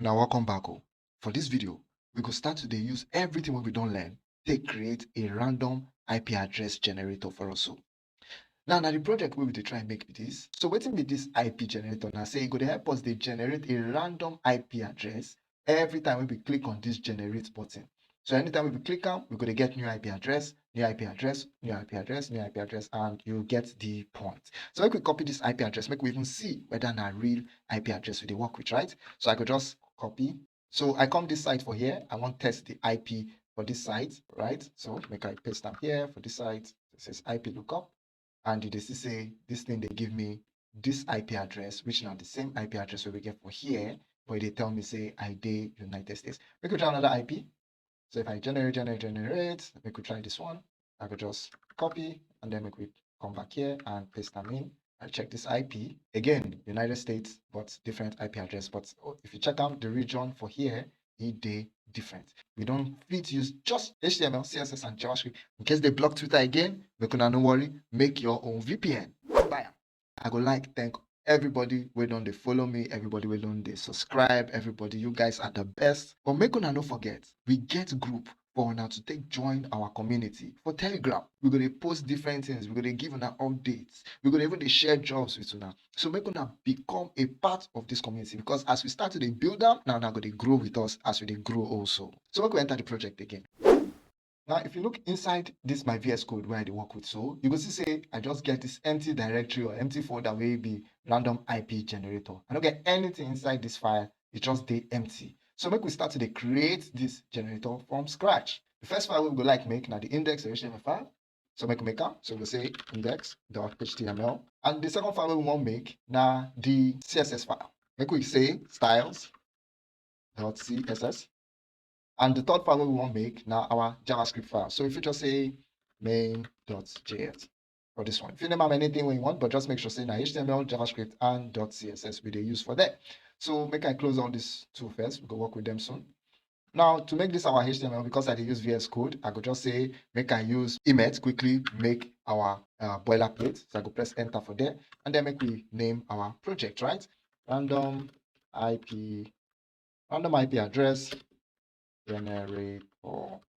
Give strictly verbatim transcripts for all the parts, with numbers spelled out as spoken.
Now welcome back o. For this video, we go start to dey use everything wey we don learn take create a random I P address generator for us o. Now na the project wey we dey try make be this. So wetin be this I P generator? Na say e go dey help us dey generate a random I P address every time wey we click on this generate button. So anytime we click am, we go dey get new I P address, new I P address, new I P address, new I P address, and you get the point. So make we copy this I P address, make we even see whether na real I P address we dey work with, right? So I go just copy. So I come this site for here. I wan test the I P for this site, right? So make I paste am here for this site. It says I P lookup. And you dey see say this thing dey give me this I P address, which na the same I P address wey we get for here, but e dey tell me say I dey United States. Make we try another I P. So if I generate, generate, generate, make we try this one. I go just copy and then make we come back here and paste am in. I check this I P. Again, United States, but different I P address. But oh, if you check out the region for here, e dey different. We don fit use just H T M L, C S S, and JavaScript. In case they block Twitter again, make una no worry, make your own V P N. Buy am. I go like thank everybody wey don dey follow me, everybody wey don dey subscribe, everybody, you guys are the best. But make una no forget, we get group for una to take join our community for Telegram. We go dey post different things, we go dey give una updates, we go dey even dey share jobs with una. So make una become a part of this community, because as we start to dey build am, now una go dey grow with us as we dey grow also. So make we enter the project again. Now, if you look inside this my V S Code where I dey work with, so you go see say I just get this empty directory or empty folder wey be random I P generator. I no get anything inside this file. E just dey empty. So make we start to dey create this generator from scratch. The first file wey we go like make na the index dot H T M L file. So make we make am. So we go say index dot H T M L. And the second file wey we wan make na the C S S file. Make we say styles dot C S S. And the third file wey we wan make na our JavaScript file. So if you just say main dot J S for this one. If you name am anything wey you want, but just make sure say na H T M L, JavaScript, and dot C S S we dey use for there. So make I close all these two first. We go work with them soon. Now, to make this our H T M L, because I dey use V S Code, I go just say make I use Emmet quickly make our uh, boilerplate. So I go press enter for there, and then make we name our project, right? Random I P, random I P address generator.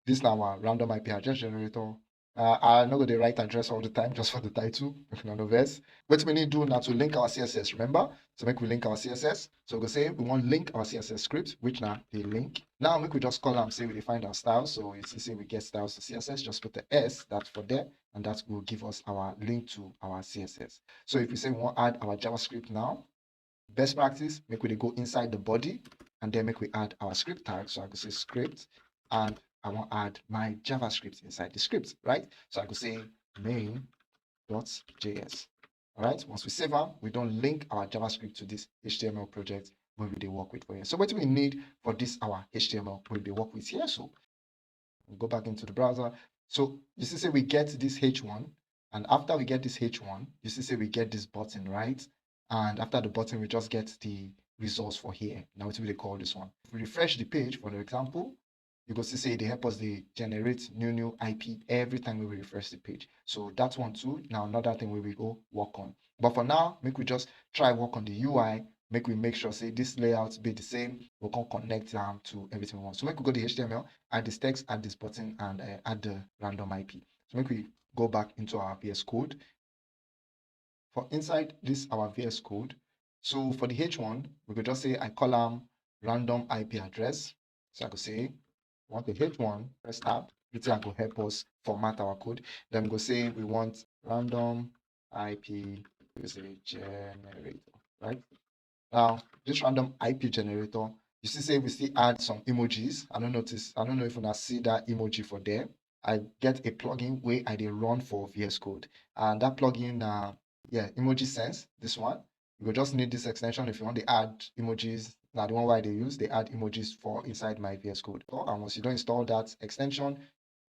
This na our random I P address generator. Uh, I no go dey write address all the time just for the title, make una no vex. Wetin we need do na to link our C S S, remember? So make we link our C S S. So we go say we wan link our C S S script, which na the link. Now make we just call am say we dey find our styles. So you see say we get styles to C S S, just put the S, that's for there, and that will give us our link to our C S S. So if we say we wan add our JavaScript now, best practice, make we dey go inside the body, and then make we add our script tag. So I go say script, and I wan add my JavaScript inside the script, right? So I go say main dot J S. All right, once we save am, we don link our JavaScript to this H T M L project wey we dey work with for here. So wetin we need for this our H T M L wey we dey work with here? So we go back into the browser. So you see say we get this H one, and after we get this H one, you see say we get this button, right? And after the button, we just get the results for here. Now wetin we dey call this one? If we refresh the page, for example, you go see say e dey help us dey generate new new I P every time wey we refresh the page. So that one too, na another thing wey we go work on. But for now, make we just try work on the U I, make we make sure say this layout be the same. We come connect am to everything we want. So make we go the H T M L, add this text, add this button, and uh, add the random I P. So make we go back into our V S Code. For inside this our V S Code, so for the H one, we go just say I call am random I P address. So I go say, we want the H one, press tab. Wetin go help us format our code. Then we go say we want random I P generator, right? Now, this random I P generator, you see say we still add some emojis. I don't notice, I don't know if una see that emoji for there. I get a plugin wey I dey run for V S Code. And that plugin na, yeah, Emoji Sense, this one. You go just need this extension if you want to add emojis. Na the one wey I dey use, dey add emojis for inside my V S Code. So, and once you don install that extension,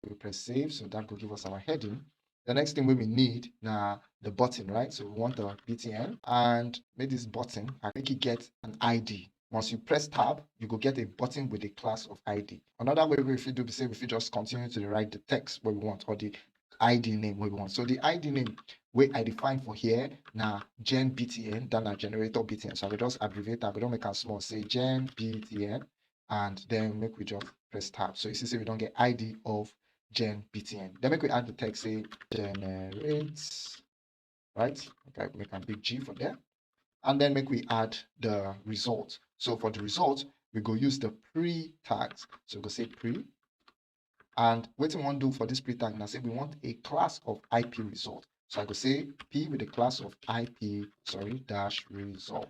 we press save, so that go give us our heading. The next thing wey we need na the button, right? So we want a B T N, and make this button, I make it get an I D. Once you press tab, you go get a button with a class of I D. Another way we fit do be say we fit just continue to dey write the text wey we want, or the I D name wey we want. So the I D name wey I define for here na Gen B T N, that na generator B T N. So I go just abbreviate, I go just make am small, say Gen B T N, and then make we just press tab. So you see say we don get I D of Gen B T N. Then make we add the text, say generate, right? Okay, make a big G for there. And then make we add the result. So for the result, we go use the pre tags. So we go say pre. And wetin we wan do for this pre tag na say we want a class of I P result. So I go say P with the class of I P, sorry, dash result.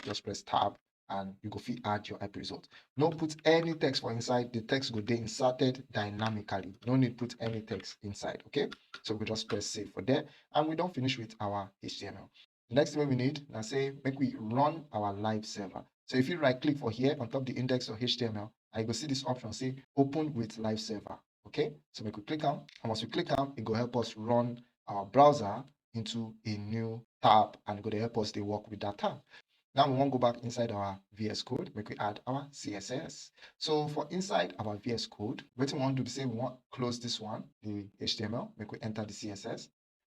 Just press tab and you go fit add your I P result. No put any text for inside. The text go dey inserted dynamically. No need put any text inside, okay? So we just press save for there, and we don finish with our H T M L. The next thing wey we need na say make we run our live server. So if you right click for here on top the index of H T M L, I go see this option say open with live server. Okay, so make we click am. And once we click am, it go help us run our browser into a new tab, and it go dey help us dey work with that tab. Now we wan go back inside our V S Code, make we add our C S S. So for inside our V S Code, wetin we wan do be say we wan close this one, the H T M L, make we enter the C S S.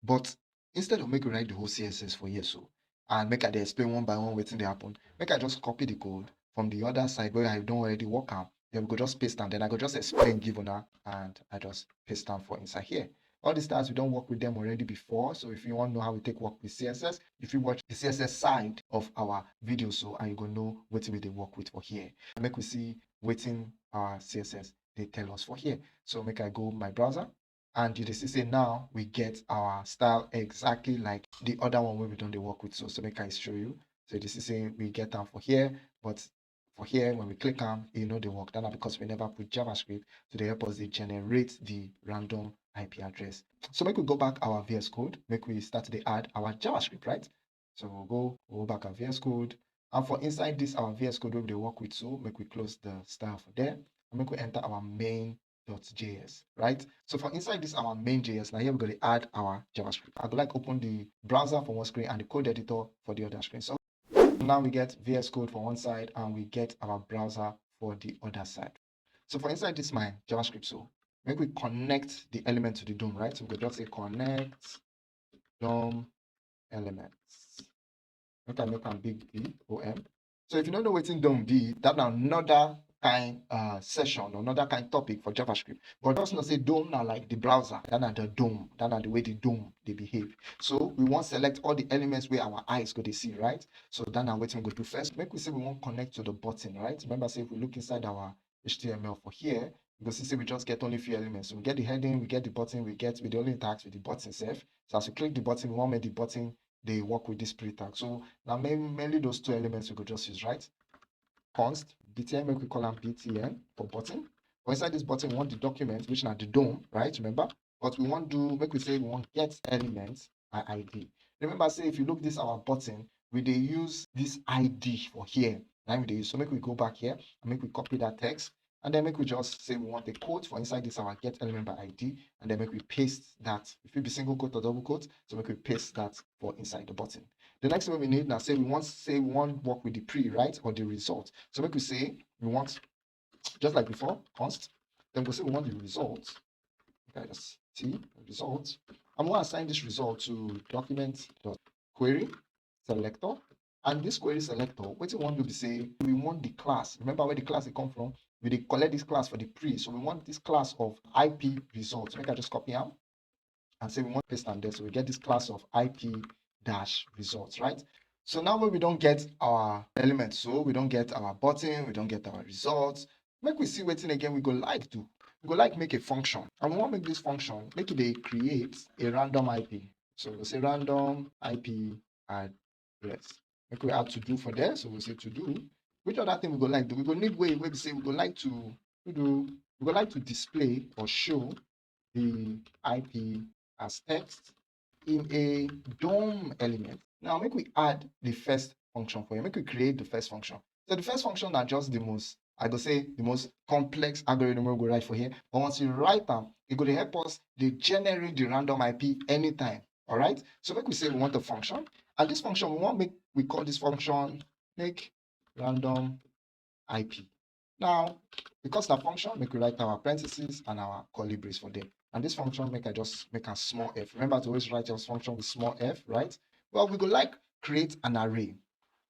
But instead of make we write the whole C S S for here so, and make I dey explain one by one wetin dey happen, make I just copy the code from the other side where I don already work am. Then we go just paste am. Then I go just explain give una, and I just paste am for inside here. All these styles, we don work with them already before. So if you wan know how we take work with C S S, if you watch the C S S side of our video so, and you go know wetin we dey work with for here. Make we see wetin our C S S dey tell us for here. So make I go my browser, and you dey see say now we get our style exactly like the other one wey we don dey work with. So, so make I show you. So you dey see say we get am for here, but for here, when we click am, e no dey work. That na because we never put JavaScript to dey help us dey generate the random I P address. So make we go back our V S Code, make we start dey add our JavaScript, right? So we'll go, we'll go back our V S Code. And for inside this our V S Code wey we dey work with, so make we close the style for there. And make we enter our main dot J S, right? So for inside this our main J S, now here we're going to add our JavaScript. I go like open the browser for one screen and the code editor for the other screen. So now we get V S Code for one side and we get our browser for the other side. So for inside this my JavaScript, so make we connect the element to the DOM, right? So we go just say connect DOM elements. Make I make am big, D O M. So if you no know wetin DOM be, that na another kind uh, session, another kind topic for JavaScript. But just know say DOM na like the browser, that na the DOM, that na the way the DOM dey behave. So we wan select all the elements wey our eyes go dey see, right? So that na wetin we go do first. Make we say we wan connect to the button, right? Remember say if we look inside our H T M L for here, you go see say we just get only few elements. So we get the heading, we get the button, we get, we dey only interact with the button sef. So as we click the button, we wan make the button dey work with this pre tag. So na main, mainly those two elements we go just use, right? Const B T N, make we call am B T N for button. For inside this button, we want the document, which na the DOM, right? Remember? But we wan do, make we say we wan get element by I D. Remember say if you look this our button, we dey use this I D for here. Na im we dey use. So make we go back here and make we copy that text. And then make we just say we want a quote for inside this our get element by I D, and then make we paste that. If it be single quote or double quote, so make we paste that for inside the button. The next thing we need now say we want say we want work with the pre, right, or the result. So make we say we want, just like before, const. Then we say we want the result. Okay, just T result. I'm going to assign this result to document dot query selector. And this query selector, wetin we wan do be say we want the class. Remember where the class dey come from? We dey collect this class for the pre. So we want this class of I P results. Make I just copy am and say we want paste am there. So we get this class of I P dash results, right? So now when we don get our elements, so we don get our button, we don get our results. Make we see wetin again we go like do. We go like make a function. And we wan make this function, make e dey create a random I P. So we go say random I P address. Make we add to do for there. So we say to do. Which other thing we go like do? We go need way wey be say we go like to, to do, we go like to display or show the I P as text in a DOM element. Now make we add the first function for here. Make we create the first function. So the first function na just the most, I go say, the most complex algorithm we go write for here. But once you write am, e go dey help us dey generate the random I P anytime. All right. So make we say we want a function, and this function we want make we call this function make random I P. Now, because na function, make we write our parentheses and our curly brace for there. And this function, make I just make a small f. Remember to always write your function with small f, right? Well, we go like create an array.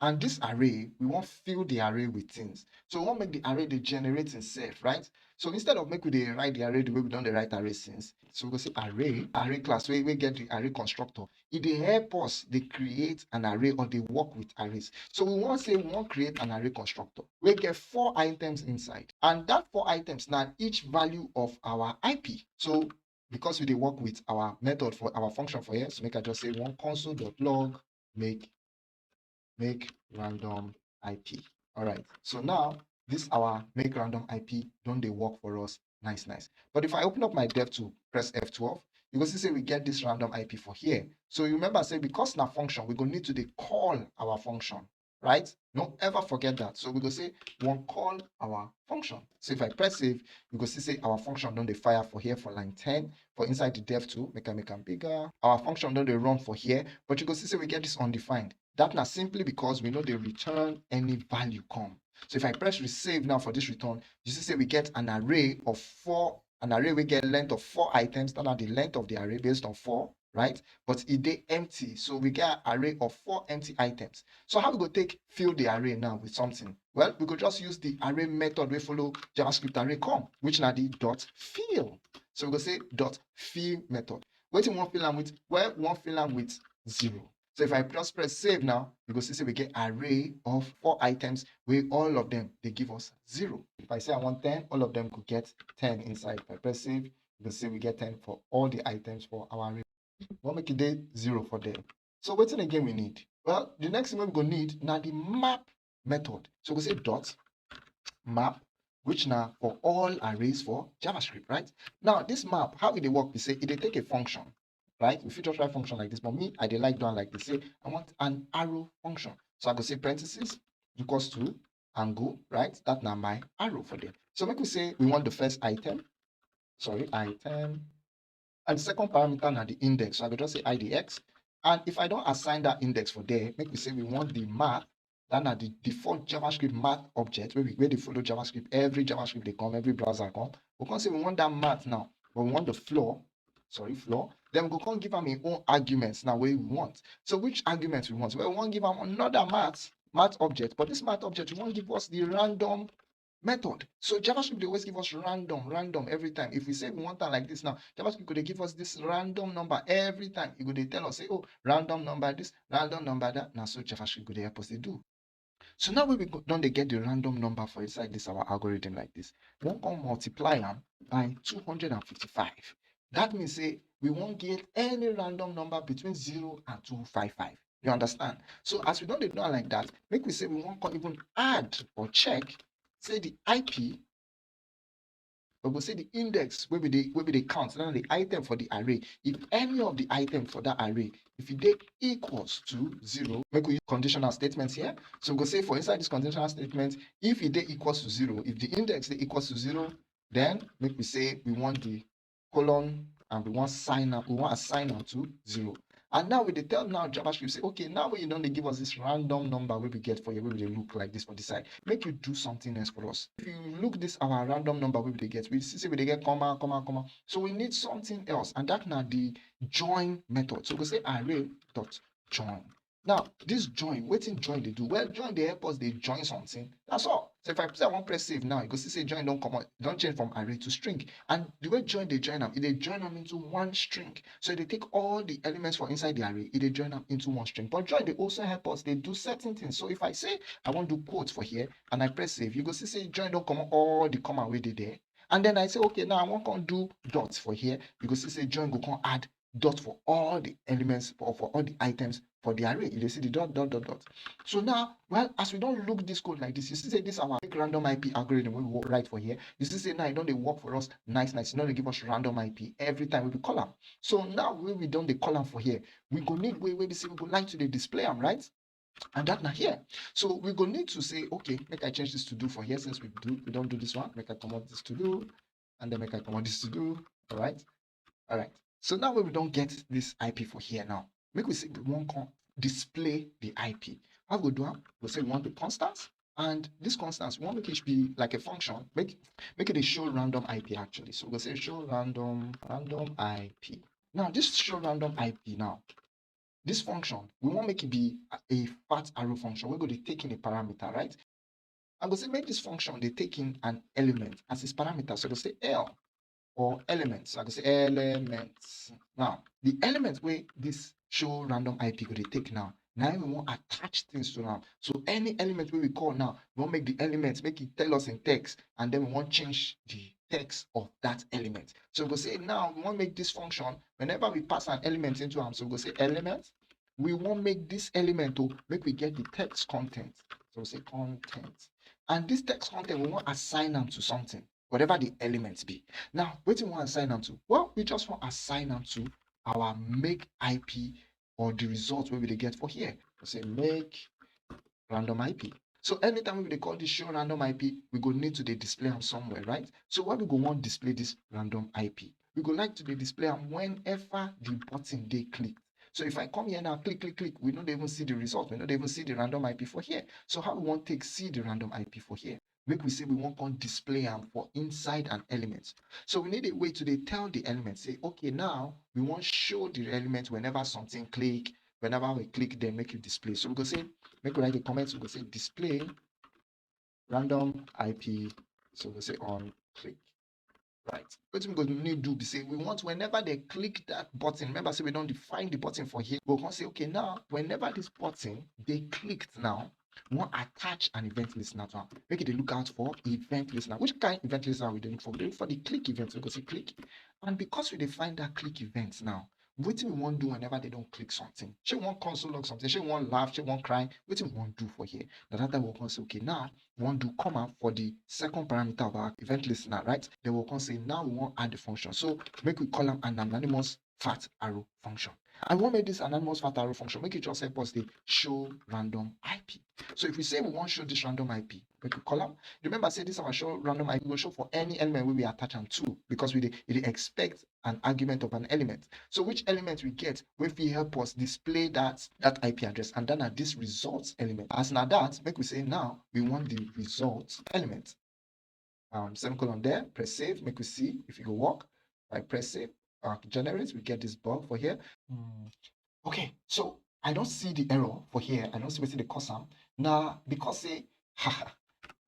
And this array, we wan fill the array with things. So we wan make the array dey generate itself, right? So instead of make we dey write the array the way we don dey write array since, so we go say array, array class wey wey get the array constructor. E dey help us dey create an array or dey work with arrays. So we wan say we wan create an array constructor wey get four items inside. And that four items na each value of our I P. So because we dey work with our method for our function for here, so make I just say one console dot log make make random I P. All right. So now this our make random I P don dey work for us. Nice, nice. But if I open up my dev tool, press F twelve, you go see say we get this random I P for here. So you remember say because na function, we go need to dey call our function, right? No ever forget that. So we go say we wan call our function. So if I press save, you go see say our function don dey fire for here for line ten for inside the dev tool. Make I make am bigger. Our function don dey run for here, but you go see say we get this undefined. That na simply because we no dey return any value come. So if I press resave now for this return, you see say we get an array of four, an array wey get length of four items. That na the length of the array based on four, right? But e dey empty. So we get an array of four empty items. So how we go take fill the array now with something? Well, we go just use the array method wey follow JavaScript array come, which na the dot fill. So we go say dot fill method. Wetin we wan fill am with? Well, we wan fill am with zero. So if I just press save now, you go see say we get array of four items wey all of them dey give us zero. If I say I want ten, all of them go get ten inside. If I press save, you go see we get ten for all the items for our array. We wan make e dey zero for there. So wetin again we need? Well, the next thing wey we go need na the map method. So we go say dot map, which na for all arrays for JavaScript, right? Now, this map, how e dey work be say e dey take a function, right? We fit just write function like this, but me, I dey like do am like this. Say I want an arrow function. So I go say parentheses equals to angle, right? That na my arrow for there. So make we say we want the first item, sorry, item, and the second parameter na the index. So I go just say I D X. And if I don assign that index for there, make we say we want the math, that na the default JavaScript math object wey we wey dey follow JavaScript. Every JavaScript dey come, every browser come. We come say we want that math now, but we want the floor, sorry, floor. Then we go come give am im own arguments now wey we want. So which argument we want? Well, we wan give am another math, math object, but this math object, we wan give us the random method. So JavaScript dey always give us random, random every time. If we say we want am like this now, JavaScript go dey give us this random number every time. E go dey tell us say, oh, random number this, random number that. Na so JavaScript go dey help us dey do. So now wey we go, don dey get the random number for inside this our algorithm like this, we wan come multiply am by two hundred and fifty-five. That means say we wan get any random number between zero and two five five. You understand? So as we don dey do am like that, make we say we wan come even add or check say the I P, we go say the index wey we dey wey we dey count, na the item for the array. If any of the item for that array, if e dey equals to zero, make we use conditional statements here. So we go say for inside this conditional statement, if e dey equals to zero, if the index dey equals to zero, then make we say we want the colon and we wan sign am, we wan assign am to zero. And now we dey tell now JavaScript say, okay, now wey you don dey give us this random number wey we get for here, wey we dey look like this for this side, make you do something else for us. If you look this our random number wey we dey get, we see say we dey get comma, comma, comma. So we need something else, and that na the join method. So we go say array dot join. Now, this join, wetin join dey do? Well, join dey help us dey join something. That's all. So if I say I wan press save now, you go see say join don comot, don change from array to string. And the way join dey join am, e dey join am into one string. So e dey take all the elements for inside the array, e dey join am into one string. But join dey also help us dey do certain things. So if I say I wan do quote for here and I press save, you go see say join don comot all the comma wey dey there. And then I say, okay, now I wan come do dot for here. You go see say join go come add dot for all the elements, for, for all the items for the array. You dey see the dot, dot, dot, dot. So now, well, as we don look this code like this, you see say this our make random I P algorithm wey we write for here, you see say now e don dey work for us nice, nice. E don dey give us random I P every time wey we call am. So now wey we don dey call am for here, we go need way wey be say we go like to dey display am, right? And that na here. So we go need to say, okay, make I change this to do for here since we do we don do this one. Make I comot this to do, and then make I comot this to do. All right, all right. So now wey we don get this I P for here now, make we say we wan come display the I P. How we go do am? We say we want the constant, And this constant, we want make it be like a function, make make it a show random I P actually. So we go say show random random I P. Now this show random I P now, this function, we want make it be a fat arrow function. We're going to take in a parameter, right? I go say make this function they take in an element as its parameter. So we go say L or elements. So I go say elements. Now the element where this show random I P go they take now. Now we want attach things to now. So any element where we call now, we want make the element make it tell us in text, and then we want change the text of that element. So we go say now we want make this function, whenever we pass an element into am. So we go say element. We want make this element to make we get the text content. So we say content, and this text content we want assign them to something, whatever the elements be. Now, what do we want assign them to? Well, we just want assign them to our make I P or the result where we dey get for here. We say make random I P. So anytime we dey call this show random I P, we go need to dey display am somewhere, right? So where we go want display this random I P? We go like to dey display am whenever the button they click. So if I come here now, click, click, click, we don't even see the result. We don't even see the random I P for here. So how we want take see the random I P for here? Make we say we want come display am for inside an element. So we need a way to dey tell the element, say, okay, now we want show the element whenever something click, whenever we click, then make you display. So we go say, make we write the comment, we go say display random I P. So we go say on click. Right. What we go need do be say we want whenever they click that button. Remember, say we don't define the button for here. We can say, okay, now whenever this button they clicked now, we want attach an event listener to am. Make it dey look out for event listener. Which kind event listener we dey look for? We dey look for the click event. So we go say click. And because we define that click event now, what we want do whenever they don't click something? She want console log something. She want laugh. She want cry. What we want do for here? Now that time we can say, okay, now we want do comma for the second parameter of our event listener, right? Then we can say now we want add the function. So make we call am an anonymous fat arrow function. I want make this anonymous fat arrow function make it just help us dey show random I P. So if we say we want show this random I P, make we call am. Remember, say this our show random I P go show for any element we be attach am to, because we dey, we dey expect an argument of an element. So which element we get wey fit help us display that that I P address, and then at this results element. As na that, make we say now we want the result element. Um, semicolon there, press save, make we see if it go work. I press save, uh, generate, we get this bug for here. Hmm. Okay, so I don't see the error for here. I don't see wetin dey cause am. Now, because say,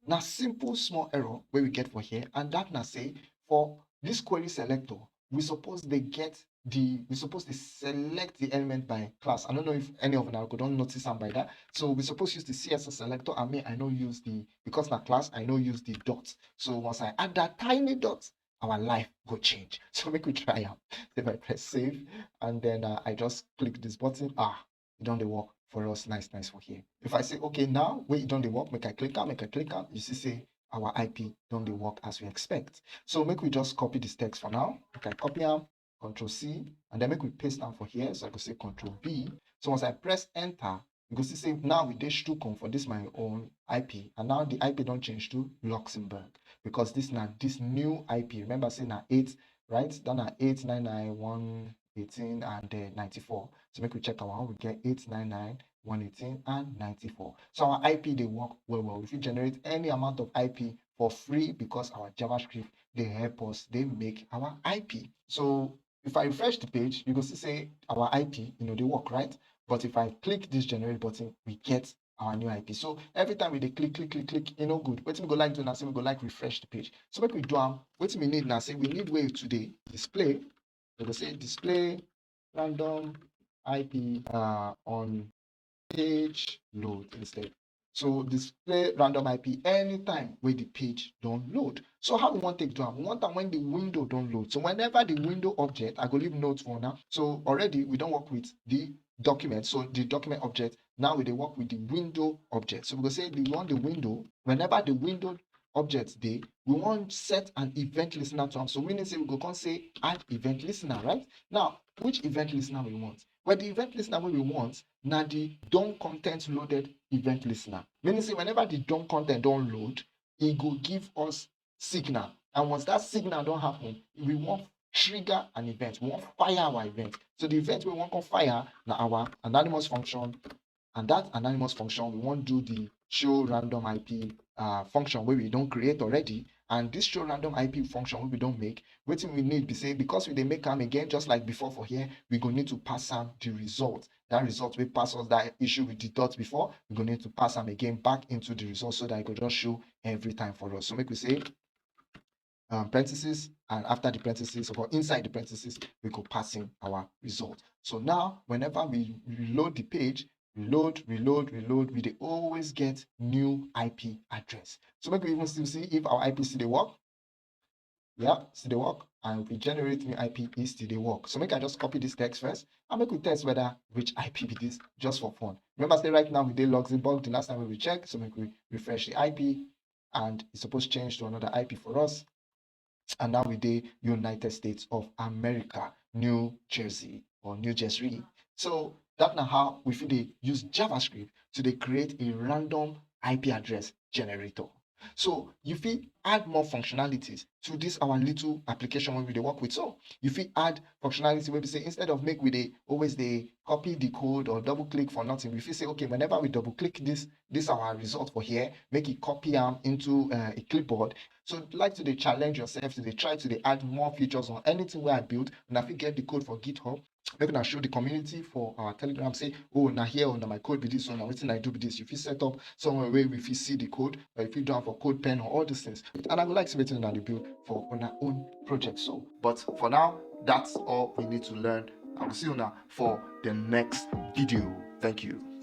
now simple small error where we get for here, and that now say for this query selector, we suppose they get the, we suppose they select the element by class. I don't know if any of now go don't notice am by that. So we suppose use the C S S selector, and me, I no use the, because na class, I no use the dot. So once I add that tiny dot, our life go change. So make we try am. If I press save, and then, uh, I just click this button, ah, it don't dey work for us. Nice, nice for here. If I say, okay, now where it don't dey work, make I click am, make I click am. You see, say our I P don't dey work as we expect. So make we just copy this text for now. Make I copy am, control C, and then make we paste am for here. So I go say control B. So once I press enter, you go see say now we dey shtukum for this my own I P, and now the I P don't change to Luxembourg, because this na this new I P. Remember, say na eight, right? That na eight nine nine one eighteen and, uh, ninety-four. So make we check our own. We get eight nine nine one eighteen and ninety-four. So our I P they work well well. If you generate any amount of I P for free, because our JavaScript they help us, they make our I P. So if I refresh the page, you go see say our I P, you know, they work, right? But if I click this generate button, we get our new I P. So every time we dey click, click, click, click, you know, good. What we go like do now, say we go like refresh the page. So make we do am. What we need now, say we need way to dey display. We go say display random I P, uh, on page load instead. So display random I P anytime where the page don't load. So how we want take do am? We want am when the window don't load. So whenever the window object, I go leave note for now. So already we don't work with the document. So the document object, now we dey work with the window object. So we go say we want the window, whenever the window object dey, we want set an event listener to am. So we need say we go come say add event listener, right? Now, which event listener we want? Well, the event listener wey we want na the done content loaded event listener. Meaning say whenever the done content don load, e go give us signal. And once that signal don happen, we wan trigger an event, we wan fire our event. So the event wey we wan come fire na our anonymous function And that anonymous function, we wan do the show random I P uh, function wey we don create already. And this show random I P function wey we don make, wetin we need be say, because we dey make am again, just like before for here, we go need to pass am the result. That result wey pass us that issue with the dot before, we go need to pass am again back into the result so that e go just show every time for us. So make we say um, parentheses, and after the parentheses, or inside the parentheses, we go pass in our result. So now, whenever we reload the page, reload, reload, reload, we dey always get new I P address. So make we even still see if our I P still dey work. Yeah, still dey work. And if we generate new I P, e still dey work. So make I just copy this text first and make we test whether which I P be this, just for fun. Remember say right now we dey Luxembourg the last time we check, so make we refresh the I P and e suppose change to another I P for us. And now we dey United States of America, New Jersey or New Jersey. So that na how we fit dey use JavaScript to dey create a random I P address generator. So you fit add more functionalities to this our little application wey we dey work with. So you fit add functionality wey be say, instead of make we dey always dey copy the code or double click for nothing, we fit say, okay, whenever we double click this this our result for here, make e copy am into uh, a clipboard. So like to dey challenge yourself, to dey try to dey add more features on anything wey I build. Una fit get the code for GitHub. Make una show the community for our Telegram say, oh, na here, oh, na my code be this, oh, na wetin I do be this. You fit set up somewhere where we fit see the code, or you fit do am for CodePen or all these things. And I go like see wetin una dey build for una own project. So, but for now, that's all we need to learn. I will see una for the next video. Thank you.